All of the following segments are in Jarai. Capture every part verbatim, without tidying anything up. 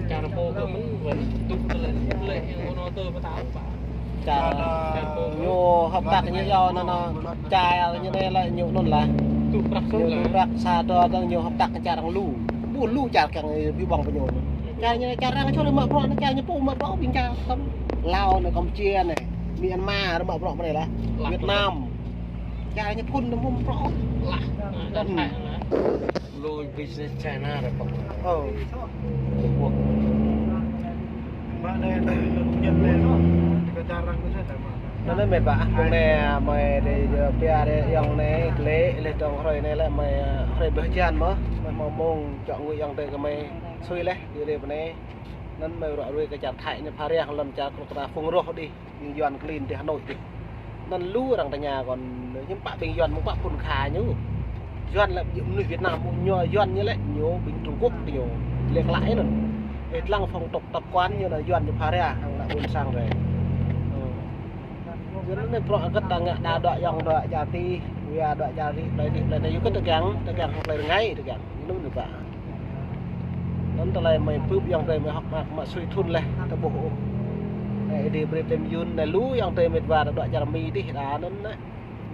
Čar pô kơ mơ̆n, wơ̆t tŭ tơlơi, tơlơi yang ono tơ pơtao pă. Čar, čar pô kơ ñu hơ̆k tăk ñu yua anŭn, anŭn čar ñu anai lĕ ñu anŭn lah. Tŭ prăk ñu sô tŭ lah. Prăk sa dŏ dơ̆ng ñu hơ̆k tăk čar arăng lu. Ƀu lu čar kiăng ƀu ƀơ̆ng pơ ñu. Čar ñu čar arăng čô lĕ mă bruă anai čar ñu pô mă bruă ƀing čar tơm Lao anai, Kampuchia anai, Myanmar mă bruă anai lah. Lah. Việt Nam. Čar ñu phun anai mă bruă. Lah. Anŭn. Anŭn. Lu business China rồi pă. Ơ. Trung Quốc. Mă anai, anai, anai, anai, anai, anai, anai, mơ̆ng anai mơi dih, ơ, pia dih ayŏng anai, lĕ, lĕ tŏng hrơi anai lĕ mơi, ơ, hrơi ƀơi hơjan mơ̆n, mơi hmâo mông čŏk ngui ayŏng adơi kơ mơi sui leh, dih dih pơ anai. Anŭn mơi ruă ruai kơ čar Thái anai pha reh lŏn čar kơ ta phung roh dih. Ƀing Yuan klin dih Hà Nội dih. Anŭn lu arăng tơña kơ ñu hiư̆m pă ƀing Yuan mơ̆ng pă phun kha ñu. Yuan lĕ mơnuih Việt Nam ñu Yuan ñu lĕ ñu ƀing Trung Quốc dih ñu. Lĕ klă anŭn. Ih lăng phong tục tập quán ñu anŭn Yuan ñu pha reh hăng ană ƀôn sang rai. Ơ. Yuan anai bruă hơget ta ngă đa đuaĭ ayŏng đuaĭ čar tih, wia đuaĭ čar tih, plei tih, plei anai yua kơ tơkeng, tơkeng hăng plei rơngai tơkeng. Anŭn mơ̆n pă. Anŭn tơlơi mơi bưp ayŏng adơi mơi hơ̆k mơak mă sui thun leh, ta ƀuh ôh. Ơ, Ơi Adai brơi tơm yun, anai lu ayŏng adơi mĕt wa ta đuaĭ čar Mi dih, đa anŭn anai.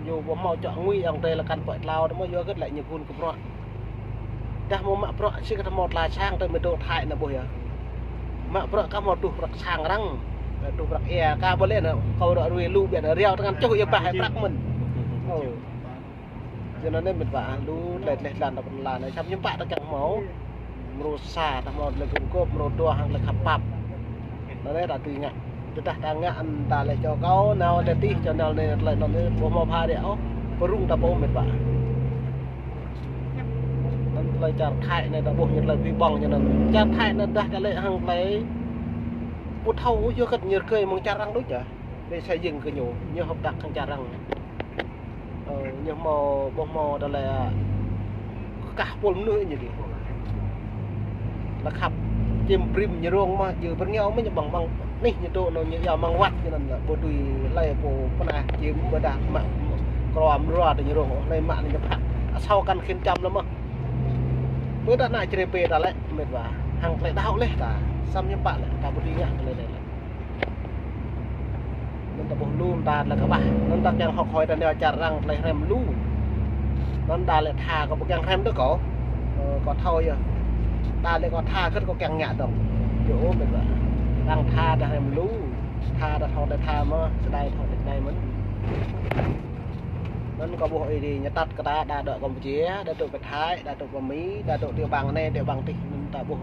Ñu ƀu hmâo čŏk ngui ayŏng adơi lĕ kăn pơ̆ tlao, anŭn mơ̆ yua hơget lĕ ñu gun kơ bruă. Dah mơ̆ mă bruă sĭt kơ ta hmâo tla sang, ta mĕt dŏ Thái anai ƀuh yơh. Mă bruă kah hmâo tuh prăk sang arăng, tuh prăk ia, kah ƀu lĕ anai, kâo ruă ruai lu ƀiă anai, riao tơngan čuh ia bah hai prăk mơ̆n. Ơ. Yua anŭn anai mĕt wa, lu tơlơi tơleh tlan ta pơnla anai, săm hiư̆m pă ta kiăng hmâo. Mrô sa ta hmâo tơlơi gum gôp, mrô dua hăng tơlơi khăp pap. Anŭn anai ta tui ngă. Tơdah ta ngă anŭn ta lĕ čô kâo, nao lĕ tih, čô nao anai tơlơi anŭn anai, ƀu hmâo pha dih ôh, pơrŭng ta pô mĕt wa. Anŭn tơlơi čar Thái anai ta ƀuh ñu tơlơi ƀu ƀơ̆ng ñu anŭn. Čar Thái anai dah ta lĕ hăng tơlơi ƀu thâo yua hơget ñu rơgơi mơ̆ng čar arăng đôč yơh. Lĕ xây dựng kơ ñu, ñu hơ̆k tăk hăng čar arăng. Ơ, ñu hmâo, ƀu hmâo tơlơi kah pul mơnuih ñu dih. Lă khăp čim brĭm ñu rông mơ̆, jư pơrngeo mơ̆ ñu ƀơ̆ng ƀơ̆ng. Anih ñu dŏ anŭn ñu yua mơ̆ng wăt ñu anŭn lă, ƀu tui hlơi pô pơnah čim ƀôdah mă, mă, kro mơrua tơ ñu rông, hlơi mă anai ñu phat. Asâo kăn khĭn čăm lă mơ̆. Ƀôdah ană čre pê ta lĕ, mĕt wa. Hăng tơlơi đaŏ leh ta, săm hiư̆m pă lĕ, ta ƀu tui ngă tơlơi leh lĕ. Anŭn ta ƀuh lu ta lĕ kơ bah. Anŭn ta kiăng hơ̆k hôi ta nao čar arăng tơlơi hrăm lu. Anŭn ta lĕ tha kâo ƀu kiăng hrăm dơ̆ng kâo. Ơ, kâo thâo yơh. Ta lĕ kâo tha hơget kâo kiăng ngă dơ̆ng. Yơh ôh mĕt wa. Arăng tha ta hrăm lu. Tha ta thâo ta tha mơ̆n. Sơdai thâo ta sơdai mơ̆n. Anŭn kâo ƀuh Ơi Adai ñu tăt kơ ta đa dŏ Kampuchia, đa dŏ pơ Thái, đa dŏ pơ Mi, đa dŏ tiểu bang anai, tiểu bang tih, anŭn ta ƀuh.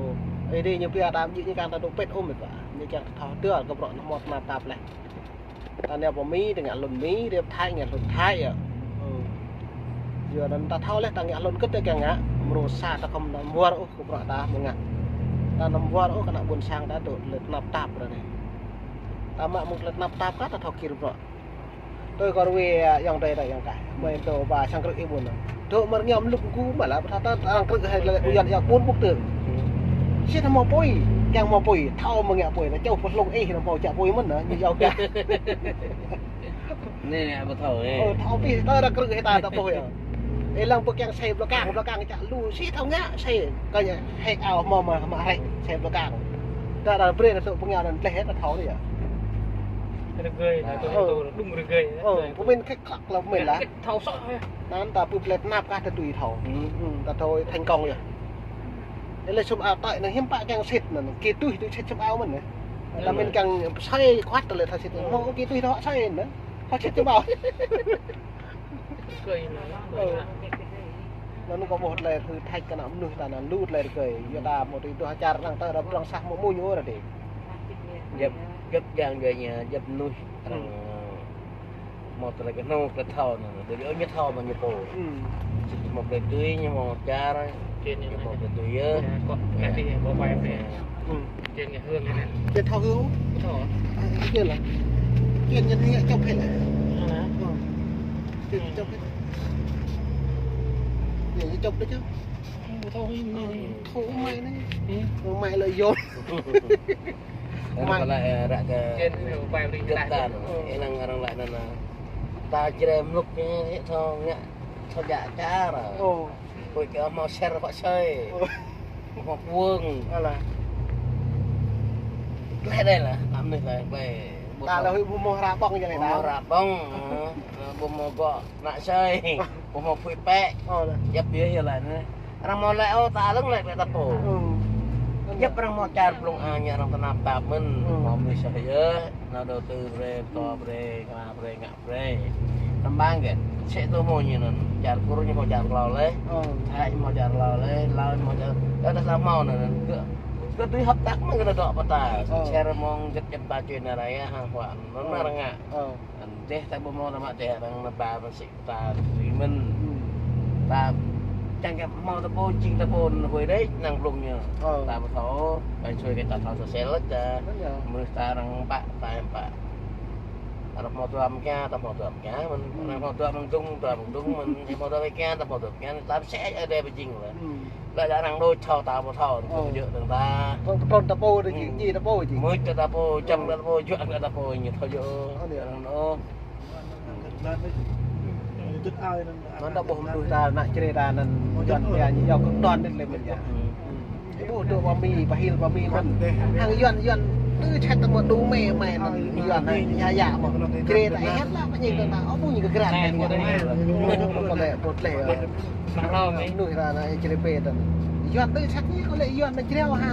Ơi Adai ñu pia ta ƀu djơ̆ ñu kiăng ta dŏ pĕt ôh mĕt wa. Ñu kiăng ta thâo tơl kơ bruă anŭn hmâo tơnap tap leh. Ta nao pơ Mi, ta ngă hlŭn Mi, ta pơ Thái, ngă hlŭn Thái yơh. Ơ. Yua anŭn ta thâo leh ta ngă hlŭn hơget ta kiăng ngă, mrô sa ta khŏm anăm wơr ôh kơ bruă ta mơ̆ ngă. Ta anăm wơr ôh kơ ană ƀôn sang ta dŏ tơlơi tơnap tap ră anai. Ta mă mơ̆ng tơlơi tơnap tap kah ta thâo kir bruă. Tui kâo ruai, ơ, ayŏng adơi ta ayŏng kah. Mơi tơ ba sang krư̆ ih ƀun. Dŏ mơ̆ rơngiao mlŭk gu mă lah, pơtha ta arăng krư̆ hai lĕ ƀu Yuan ayŏng ƀun ƀuk tơ. Sĭt hmâo apui, kiăng hmâo apui, thâo mơ̆ ngă apui, ta čuh pơhlung ih, hmâo čă apui mơ̆n, ñu yua kah. Anai ngă ƀu thâo, ơ. Ơ, thâo pih, ta arăng krư̆ hai ta ta ƀuh yơh. Ih lăng pơ kiăng sai blơkang, blơkang čă lu, sĭt thâo ngă, sai, kơ ñu, hai ao hmâo mă, mă hrĕ, sai blơkang. Ta arăng brơi ta tŭ pơngiao anŭn tơleh, ta thâo anai yơh. Rơgơi, ta tŭ, ơ, tŭ, đŭng rơgơi. Ơ, pơmĭn khĕk Klăk lă mĕn lah. Thâo soh yơh. Anŭn ta ƀu plĕt tơnap kah ta tui thâo. Hmm. Hmm, ta thâo thành công yơh. Ê lĕ sum ao tơi anŭn hiư̆m pă kiăng sĭt anŭn. Kơ tui tui sĭt sum ao mơ̆n anŭn. Ta mĭn kiăng pơsơi kơwăt tơlơi thâo sĭt. Hmm. Hmâo kơ tui thâo sơi anŭn. Thâo sĭt sum ao. Rơgơi anŭn. Ơ. Anŭn kâo ƀuh tơlơi thử thách kơ ană mơnuih ta anŭn lu tơlơi rơgơi. Yua ta hmâo tui tui čar arăng ta ră bruă sah hmâo mơ̆ ñu ră dih. Djŏp, djŏp yang dua nya, djŏp mơnuih arăng. Hmm. Hmâo tơlơi kơhnâo, tơlơi thâo anŭn, đa djơ̆ ñu thâo mơ̆ ñu pô. Hmm. Sĭt hmâo plei tui, ñu hmâo čar, ñu hmâo plei tui yơh. Kơ, kơ tih, kơ pai plei. Hmm. Trên cái hương này này. Trên thâo hương. Thâo. À, trên là. Trên nhân nghĩa chụp hết là. À. Ờ. Trên chụp hết. Để chụp đấy chứ. Thâo hương này. Thâo mày này. Ừ. Mày lợi dụng. Anŭn kơ lĕ, ơ, ră kơ trên, ơ, pai plei gơ̆p ta anŭn. Ơ. Ih lăng arăng laĭ anŭn, ơ, ta čre mlŭk ñu, ih thâo ngă, thâo djă čar. Ơ. Ôi, kơ hmâo ser pă sơi. Ôi. Hmâo puông. Alah. Kleh đơi lah, tăm anai lah, kleh. Ta lah huĭ ƀu hmâo hră ƀơ̆ng jing anai. Ƀu hmâo hră ƀơ̆ng, ƀu hmâo gŏ ană sơi, ƀu hmâo phui pĕ. Ơ lah. Djăp biă yơh lah anai. Arăng hmâo lĕ ôh, ta lăng lĕ pĕ ta pô. Djăp arăng hmâo čar blung a ñu arăng tơnap tap mơ̆n, hmâo mơnuih sơi yơh, nao đầu tư brơi, pơtô brơi, kơna brơi, ngă brơi. Tơm ƀang kơ, sĕ tơ hmâo ñu anŭn, čar Kur ñu hmâo čar klâo laih. Thái hmâo čar klâo laih, Lao hmâo čar, kơ ta sa hmâo anŭn, kơ, kơ tui hợp tác mơ̆n kơ ta dŏ pơtă. Ser mơ̆ng gĕt djăp ta čuê nao ră yơh, hăng huă anŭn arăng ngă. Anŭn dêh ta ƀu hmâo ta mă dêh arăng nao ba pơsĭ ta tui mơ̆n. Ta čang kơ hmâo ta pô, jing ta pô huĭ đơi, năng blung ñu. Ta ƀu thâo, ƀai sui kơ ta thâo sosel ta. Mơnuih ta arăng pă, ta pă. Arăng hmâo dua mơ̆ng kia, ta hmâo dua mơ̆ng kia mơ̆n. Arăng hmâo dua mơ̆ng dŭng, dua mơ̆ng dŭng mơ̆n. Hmâo dua mơ̆ng kia, ta hmâo dua mơ̆ng kia. Ta sĕ ai đe pơjing lah. Lĕ arăng đôč thâo ta ƀu thâo, ƀu djơ̆ dơ̆ng ta. Pơtrun ta pô đơi jing, ji ta pô jing. Mưč ta pô, čăm ta pô, juă ta pô, ñu thâo djơ̆. Arăng anŭn. Anŭn ta ƀuh mơnuih ta ană Jrai ta anŭn Yuan pia ñu yua kơ đon đĕt lĕ mơ̆n yơh. Ih ƀuh dŏ pơ Mi, pơhil pơ Mi mơ̆n. Hăng Yuan, Yuan, tơ čăt ta mơ̆ đu mê, mê anŭn Yuan hă, yă yă mơ̆. Jrai ta ih hĕt lah, pơñing ta, ơ, ƀu ñu kơ gran ta ñu. Kơ lĕ, ƀu tlĕ. Mơnuih ră anai Jrai pê tơ̆n. Yuan tơ čăt ñu kơ lĕ Yuan ană Jrai hă.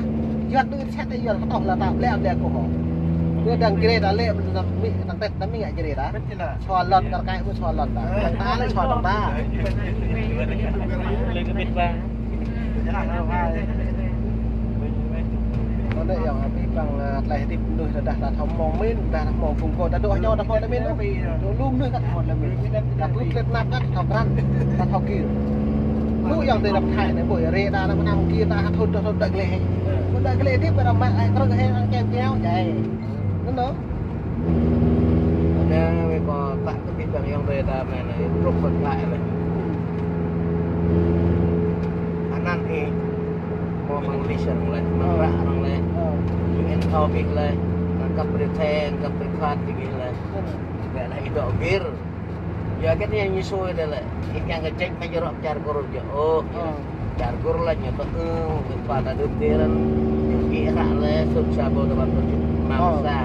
Yuan tơ čăt ta Yuan kơtŏh lah ta ƀlĕ ƀlĕ kơ hŏ. Tơ đang Jrai ta lĕ, đang Mi, đang Tết ta Mi ngă Jrai ta. Sua lŏn kar kaĭ mơ̆ sua lŏn ta. Ta lĕ sua lŏn ta. Lĕ kơ bit ba. Anŭn yơh, abih bang, a, tơlơi hơdip mơnuih ta dah ta thâo hmâo min, dah ta hmâo gum gô, ta dŏ hơñâo ta hmâo tơlơi min ôh. Dŏ lu mơnuih kat hmâo tơlơi min. Ta bưp tơlơi tơnap kat ta thâo krăn, ta thâo gir. Lu ayŏng adơi lăm Thái anai ƀuh rê ta, ta mơnam gir ta, ha thun ta thâo đơ̆ng lĕ. Ƀu đơ̆ng lĕ hơdip ta mă, ai krăn kơ hĕ, ăn kem keo, jai. Anŭn. Anai wơ̆t kơ ta kơ abih bang ayŏng adơi ta mơ̆n anai, truh pơ Thái lĕ. Anăn ih, hmâo mơ̆ng lis arăng lĕ, mơ̆ng ră arăng lĕ, U N thâo ƀing lĕ, nao kăp brơi thê, nao kăp brơi phat ƀing lĕ. Wơ̆t lĕ ih dŏ gir. Yua kơ anai ñu sui đơi lĕ. Ih kiăng kơ jĕk mă jơrŏ čar Kur jơ̆ ôh. Čar Kur lĕ ñu tơ ư, kơ pă ta đưm đê răn. Ñu kĭ hră lĕ, sut sa ƀô ta ƀăn tơjuh năm sa.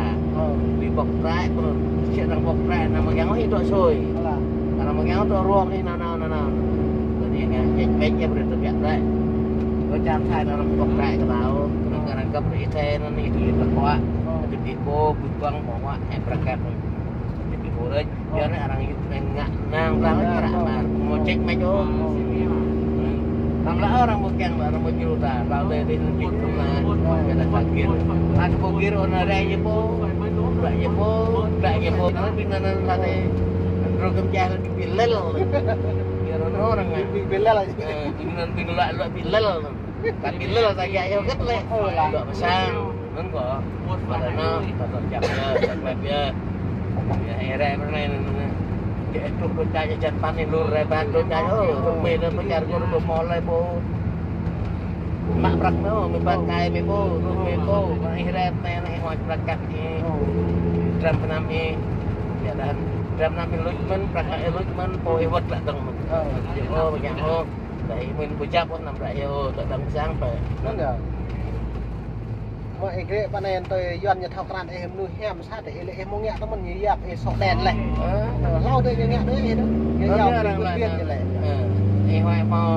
Ƀu bŏk trăi, pơnŭn sĕ arăng bŏk trăi, anăm mơ̆ng kiăng ih dŏ sui. Anăm mơ̆ng kiăng dŏ ruă ih nao nao nao nao. Tơ anai ngă jĕk mă jơrŏ brơi tơbiă trăi. Kơ čar Thái anŭn arăng bŏk trăi kơ ta ôh, kơ arăng kăp brơi thê anŭn ih tui ta kuă. Tui ih pô, ƀu ƀơ̆ng ƀơ̆ng huă, ih prăk kăp. Tui ih pô rĕč. Yua anai arăng yŭ anai ngă nang blang lĕ ră mă. Hmâo jĕk mă jơ̆. Tăm lă arăng ƀu kiăng, arăng ƀu jru ta. Ƀă lĕ đĭ anŭn jĕk tăm lă. Kơ ta kơ gir. Ta kơ pô gir ôh anai rai jĕ pô. Rai jĕ pô. Rai jĕ pô. Anŭn ƀing anŭn anŭn lă anai. Anŭn rô kơm čah lă ƀing ƀing lel. Gir anŭn arăng ngă. Ƀing ƀing lel. Ơ, ƀing anŭn ƀing lă lă ƀing lel. Kăn ƀing lel ta ngă yua hơget lĕ. Ơ, lă. Dŏ pơ sang. Anŭn kơ. Mă ta nao, ta tŏ čăp yơh, čăp web yơh. Yơh, ih rai pơ anai anŭn, anŭn. Jĕ truh đôč čai jăn păn ih lur rai ƀă đôč čai. Ơ, tơmĕ anŭn pơ čar Kur ƀu hmâo lơi pô. Mă prăk anŭn, mơ̆ ƀă kai mơ̆ pô, truh mơ̆ pô. Mă ih rai pơ anai anŭn ih hmâo prăk kăk ih. Dram gơnam ih. Yơh dah. Dram gơnam ih luč mơ̆n, prăk kăk ih luč mơ̆n, pô ih wơ̆t lă dơ̆ng mơ̆n. Ơ. Ơ, ƀu ngă ôh. Dah ih mơ̆n ƀu djăp ôh, anăm ră yơh ôh, dŏ dăng sang pơ. Anŭn yơh. Mă ih grĕ pơ anai tui Yuan ñu thâo krăn ih mơnuih hiam sa tơ ih lĕ ih hmâo ngă tơmơ̆n ñu yap ih sŏk đen lĕ. Ơ. Ơ, hlâo dih ñu ngă đơi ih đơi. Ñu yap ih kơ biên ñu lĕ. Ơ. Ih huai hmâo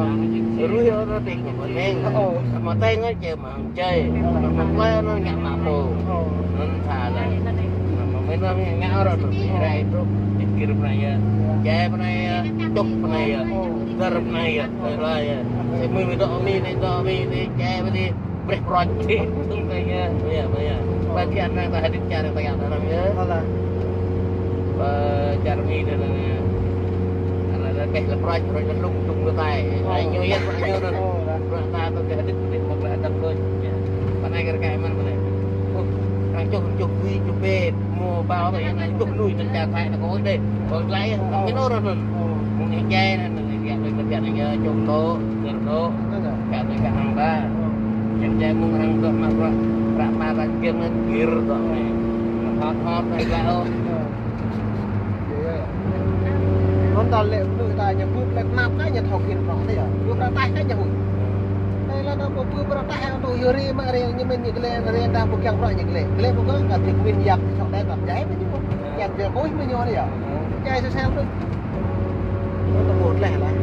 ruih ôh tơting kơ pơneng. Ơ. Hmâo teng ôh čơ mă hăng čơi. Hmâo plơi anŭn ngă mă pô. Ơ. Anŭn tha lĕ. Hmâo mơnuih ngă ôh ră anŭn ih rai truh. Ih gir pơ anai yơh. Čai pơ anai yơh. Čŭk pơ anai yơh. Dơr pơ anai yơh. Tơlơi yơh. Sĕ mơ̆ mơ̆ dŏ Mi anai, dŏ Mi anai. Čai pơ anai. Breh prŏč ti, tung tơ yơh, yơh, yơh. Ƀă kiăng arăng ta hơdip čar ta ngă arăng yơh. Ơ lah. Ơ, čar Mi anŭn anŭn. Anŭn anŭn breh lĕ prŏč, prŏč lĕ lŭng, lŭng lĕ tai. Ơ. Ai ñu yơh, prŏč ñu anŭn. Ơ lah. Prŏč ta tơ hơdip, hơdip mơ̆ng lĕ adăp đôč. Yơh. Pơ anai kơ rơkai mơ̆n pơ anai. Ơ, arăng čuh, čuh bui, čuh bê, hmâo ƀâo tơ anŭn čuh lui tơ čar Thái anŭn kơ đĕ. Kơ glai, ơ, mơ̆ng anŭn anŭn. Ơ. Mơ̆ng anai čai anŭn, anŭn, anŭn, anŭn, anŭn, čuh lŏ. Gir dŏ. Anŭn yơh. Kơ anai kơ hăng ta. Ơ. Čang čai mơ̆ng arăng dŏ mă ruă. Ră mă ta gir anŭn gir dŏ anai. Hŏt hŏt anai glăi ôh. Ơ. Yơh, yơh. Tơl lĕ mơnuih ta ñu bưp lĕ tơnap kơ ñu thâo kir prŏng anai yơh. Bưp prŏng taih kơ ñu huĭ. Anai lĕ anŭn bưp prŏng taih anŭn hyu rê mă rê ñu mĭn ñu glĕ rê dah ƀu kiăng prŏng ñu glĕ. Glĕ ƀu kơ kơ ƀing mĭn yap soh đĕt tap jai mă ñu. Kiăng jai kôi mă ñu anai yơh. Jai sơsel tu. Anŭn tơƀuh tleh lah.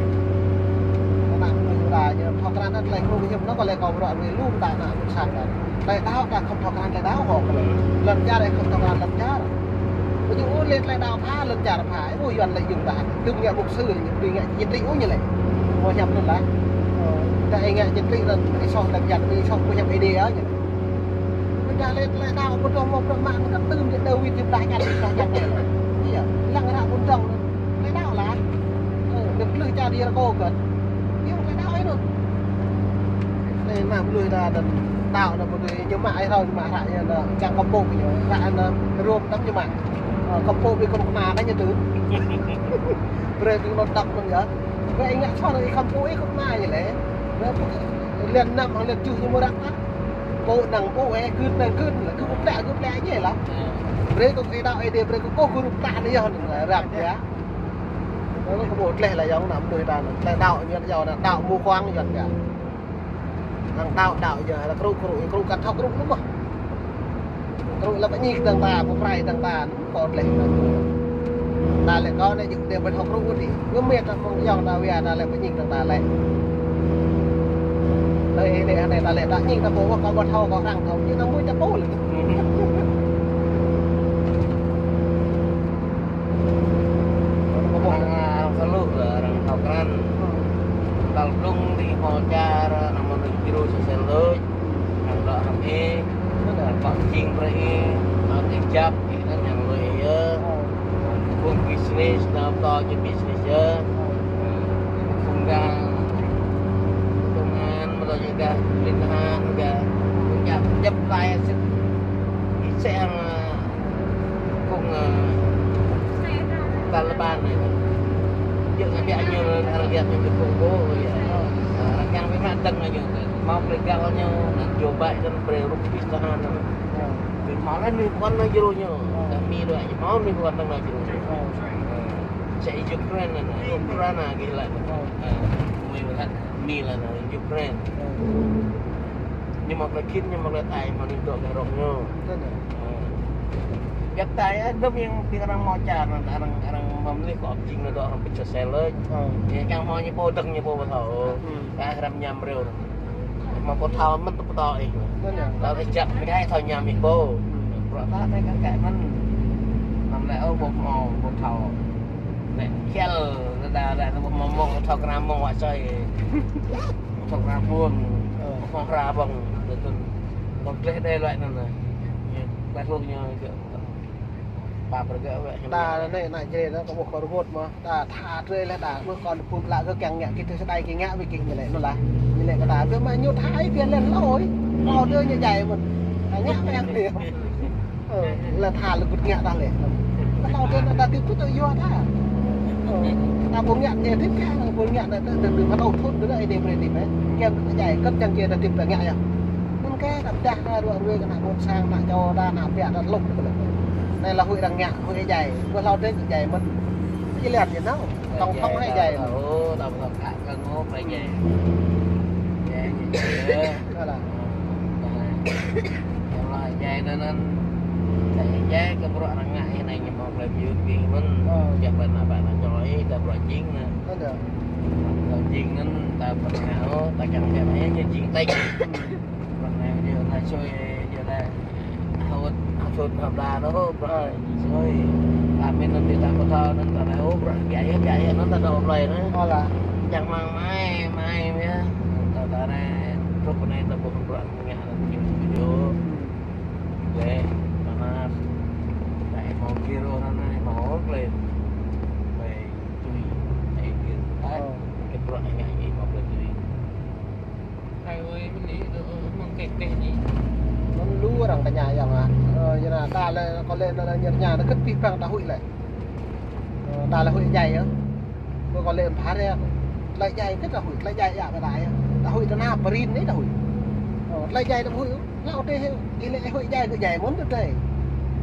Ană mơnuih ta ñu thâo krăn anŭn tleh kơ ñu anŭn kơ lĕ kâo prŏng rê lu ta ană mơnuih sang ta. Tleh đao ta khŏm thâo krăn tleh đao kơ lĕ. Lŏn čar ê khŏm thâo krăn lŏn čar. Ƀu djơ̆ ôh lĕ tleh đao pha lŏn čar pha. Ơ, Yuan lĕ yŭng đah. Tŭm ngă mục sư lĕ, tŭm ngă chính trị ôh ñu lĕ. Ƀu hiăp anŭn lah. Ơ, ta ê ngă chính trị anŭn, ê soh lĕ biă, ê soh ƀu hiăp ê đê ôh ñu lĕ. Ƀu đah lĕ, lĕ đao ƀu đôč mơ̆ prŏng mă, mơ̆ tŭm ñu đao wĭt ñu plah čăn, plah čăn ñu lĕ. Yơh, lăng ră ƀu dŏng anŭn. Lĕ đao lah. Ơ, lĕ plư čar đi rơkâo kơ̆t. Yơh, lĕ đao ê anŭn. Anai mă mơnuih ta đao anŭn ƀu đuĕ ñu mă ai hrơi ñu mă hră ñu anŭn, čang kơpŭ ñu, hră anŭn rôm tăm ñu mă. Ơ, kơpŭ ƀing kơnuk kơna anai ñu tŭ. Brơi ƀing anŭn đăp anŭn yơh. Brơi ih ngă čŏng ih khŏm pŭ ih kơnuk kơna ñu lĕ. Brơi pŭ lĕ năm hăng lĕ tơjuh ñu mơ̆ răk lah. Pŭ năng pŭ ê, gưt năng gưt lah. Gưt plĕ, gưt plĕ ñu lah. Brơi kơ ih đao ih đê brơi kơ kơkuh gơ̆ rup tah anai yơh anŭn răk yơh. Anŭn kơ ƀuh tleh lah yơh ană mơnuih ta anŭn. Tleh đao ñu yơh anŭn đao mơ̆ kuang yơh yơh. Hăng đao, đao yơh, lă krŭ, krŭ, krŭ kăt thâo krŭ lu mơ̆. Krŭ lă pơñih dơ̆ng ta, pơprai dơ̆ng ta, anŭn kơ tleh. Ta lĕ kơ anai jing tơdơi ƀu thâo krŭ ôh dih. Gơmơi ta mơ̆ng yơh ta wia ta lĕ pơñih dơ̆ng ta lĕ. Anai, anai, anai ta lĕ ta ñing ta pô, kơ ƀu thâo, kơ arăng thâo, ñu ta mui ta pô lĕ. Arăng, arăng sơluh, arăng thâo krăn. Tal blung ti hmâo čar, arăng mơnuih djru sơsel đôč. Arăng dŏ hrŏm ih, arăng pă jing brơi ih, arăng ih jăp, ih anŭn yang lui ih yơh. Phung business, arăng pơtô ñu business yơh. Phung gah công an, mơ̆ lŏ ñu gah pemerintahan, gah jăp, jăp lai sĭt. Ih sĕ hăng Phung, ơ, Taliban anai. Yua ngă biă ñu, arăng lihat ñu kơ phung ƀu, yơh. Ơ, arăng kiăng ƀu mă dơ̆ng ñu. Hmâo pơlei găl ñu, anŭn Joe Biden brơi rup pis tahan anŭn. Ơ. Ƀu hmâo lĕ mơnuih ƀuăn anŭn djru ñu. Ơ. Kơ Mi đôč, hmâo mơnuih ƀuăn anŭn djru ñu. Ơ. Ơ. Sĕ Ukraine anŭn, Ukraine gih lĕ. Ơ. Ơ. Mơnuih ƀuăn Mi lĕ anŭn, Ukraine. Ơ. Ñu mă pơlei khĭn, ñu mă pơlei tai, mă anŭn dŏ gah rŏng ñu. Anŭn yơh. Ơ. Biă tai, ơ, dŏ yang ƀing arăng hmâo čar, arăng, arăng hmâo mơnuih kơ ôp jing anŭn dŏ arăng pơčah sel lĕ. Ơ. Yơh, kiăng hmâo ñu pô dơ̆ng ñu pô ƀu thâo. Hmm. Kơ hrăm ñăm rêu. Mă pô thâo mơ̆n tơ pơtô ih. Anŭn yơh. Lăi ih jăk mơ̆ kơ thâo ñăm ih pô. Hmm. Bruă ta anai kơ kơ mơ̆n. Năm lĕ ôh ƀu hmâo, ƀu thâo. Lĕ kơyăl, lĕ đa, lĕ ƀu hmâo mơ̆ng, thâo kơ anăm mơ̆ng wă soi. Thâo kơ anăm mơ̆ng. Ơ. Ƀu hmâo hră ƀơ̆ng. Tơl tơl. Ƀơ̆ng gleh đe lăi anŭn anai. Ñu, gleh lu ñu, ñu. Pap rơgơi wĕ. Ta anai, anai jrê anŭn kơ ƀuh kơ rơngot mơ̆. Ta tha drơi lĕ ta, mơ̆ kơ pơm lă kơ kiăng ngă, kơ tơl sơdai kơ ngă wĕ kơ ñu lĕ, anŭn lah. Ñu lĕ kơ ta, ƀiă mă ñu tha ih, ƀiă lĕ hlâo ih. Hlâo drơi ñu djai mơ̆n. Ta ngă mơ̆ yang ƀiă. Ơ, lĕ tha lĕ kŭt ngă ta lĕ. Hlâo drơi anŭn ta tip tŭ tŭ yua ta. Ơ, ta ƀu ngă ñu tip kơ, ƀu ngă anŭn ta, ta tip mă tơl thŭn tơl ih đe brơi tip, ơ. Kiăng kơ djai, kơ̆t kiăng kơ ta tip ta ngă yơh. Anŭn kơ ta pơdah ană ruă ruê kơ ană ƀôn sang, ană čô ta, ană biă ta lŭk tơl. Anai lah huĭ arăng ngă, huĭ djai. Ƀu hlâo drơi djai mơ̆n. Ih lĕ ñu nao. Tổng thống hay djai mơ̆n. Ơ, tổng thống kơ ngô phải djai. Djai, djai, djai. Ơ lah. Ơ, djai anŭn, anŭn. Djai, djai kơ bruă arăng ngă ih anai ñu mă pơlei biut ƀing mơ̆n. Ơ. Biă ƀing ană ƀă ană čô ih, ta bruă jing anŭn. Ơ, dah. Bruă jing anŭn, ta pơrơngai ôh, ta kiăng biă anai ñu jing tĕč. Hmm. Bruă anai ñu anai sui, ñu anai. Hơt, hơt hơt hơt bla anŭn, ơ, bruă. Ơ. Sui. Amin anŭn ƀing ta pơtô anŭn ta anai, ơ, bruă biă yơh, biă yơh anŭn ta dŏ plơi anŭn. Ơ lah. Čang mơ̆ng mai, mai mơ̆ yơh. Ta, ta anai, truh anai ta ƀuh bruă ngă anŭn ñu, ñu. Hmm. Lĕ, panas. Ta ih hmâo gir anŭn, ih hmâo plơi. Plơi tui, ta ih gir. Ơ. Kơ bruă ngă ih hmâo plơi tui. Hai ơi, mơ̆n anai, ơ, ơ, mơ̆ng kĕ kĕ anai. Mơ̆n lu arăng tơña yơh ah. Ơ, yua anŭn ta lĕ, kâo lĕ anŭn, anŭn ñu tơña anŭn kơ̆t pih păng ta huĭ lĕ. Ơ, ta lĕ huĭ djai yơh. Kâo lĕ phara yơh. Tơlơi djai kơ̆t ta huĭ, tơlơi djai yơh ƀu ta yơh. Ta huĭ tơnap rin anai ta huĭ. Ơ, tơlơi djai ta huĭ. Hlâo tơl hĕ, ih lĕ huĭ djai kơ djai mơ̆n tơl tơl.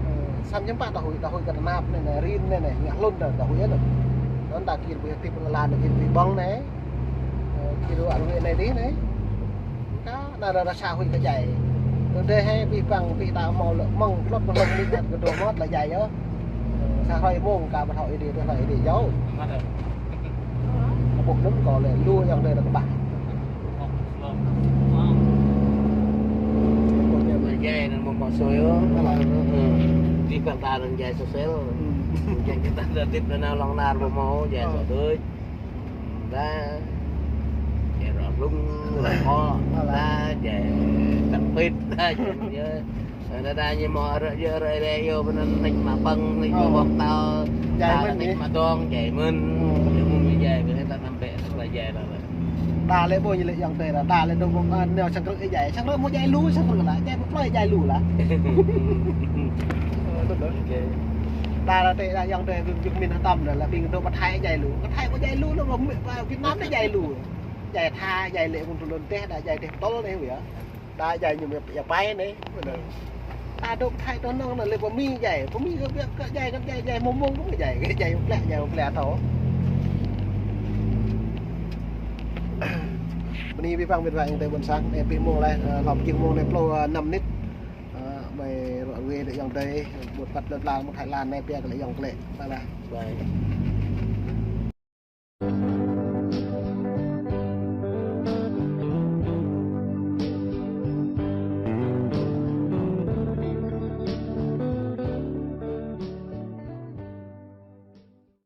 Ơ, samơ̆ ñu pă ta huĭ, ta huĭ kơ tơnap anai, anai, rin anai, anai, ngă hlŭn ta, ta huĭ anŭn. Anŭn ta kir ƀu hơdip pơlan kir ƀu ƀơ̆ng anai. Ơ, kir ruă ruai anai dih anai. Kơ anai ră ră sa huĭ kơ djai. Tơdơi hĕ abih bang abih ta hmâo lĕ mơ̆ng klŏt mơ̆ng lŏn anai kơ dŏ mơ̆t lĕ djai yơh. Sa hrơi mông kơ ƀu thâo ih dih, ƀu thâo ih dih jao. Kơ ƀuh anŭn kơ lĕ lu ayŏng adơi ta kơƀah. Djai anŭn mơ̆ mơ̆ sui ôh. Alah. Ơ, ơ. Djai kơ ta anŭn djai sui sui ôh. Hmm. Djai kơ ta anŭn hơdip anŭn lŏng nar mơ̆ mơ̆ djai sui đôč. Đa djai rơ̆ rŭng, rơ̆ kŏ, đa djai tơpit, đa djai mơ̆n yơh. Đa đa ñu mơ̆ rơ̆ yơh rơ̆ đa yơh pơ anŭn nač mă ƀơ̆ng, nač mă ƀơ̆ng tao, djai mơ̆n nač mă dong, djai mơ̆n. Djai mơ̆n djai, pơ anai ta tăm bĕ, ta djai đa. Đa lĕ ƀu ñu lĕ ayŏng adơi đa, đa lĕ dŏ ƀơ̆ng, ơ, nao sang krư̆ djai, sang krư̆ mơ̆ djai lu, sang krư̆ lah, djai ƀu plơi djai lu lah. Ơ, đa đa tĕ đa ayŏng adơi ƀing min hơtăm đa lah ƀing dŏ pơ Thái djai lu. Pơ Thái ƀu djai lu, lu ƀu mĭ pơ Việt Nam đa djai lu. Djai Thái, djai lĕ mơ̆ng tơlơi teh, đa djai teh tơl anai wĭ yơh. Đa djai ñu mơ̆ djai pai anai. Đa dŏ pơ Thái tơ nong đa lĕ pơ Mi djai, pơ Mi kơ biă kơ djai kơ djai djai mông mông kơ djai, kơ djai plĕ, djai plĕ thâo. Bơni abih bang met wa ayŏng adơi ƀôn sang, anai abih mông laih, ơ, lŏm jing mông anai pluh, ơ, năm mơnit. Ơ, mơi ruă ruai đa ayŏng adơi, ƀu păt lŏn lan mơ̆ng Thái Lan anai pia kơ lĕ ayŏng kơ lĕ. Bye bye. Bye.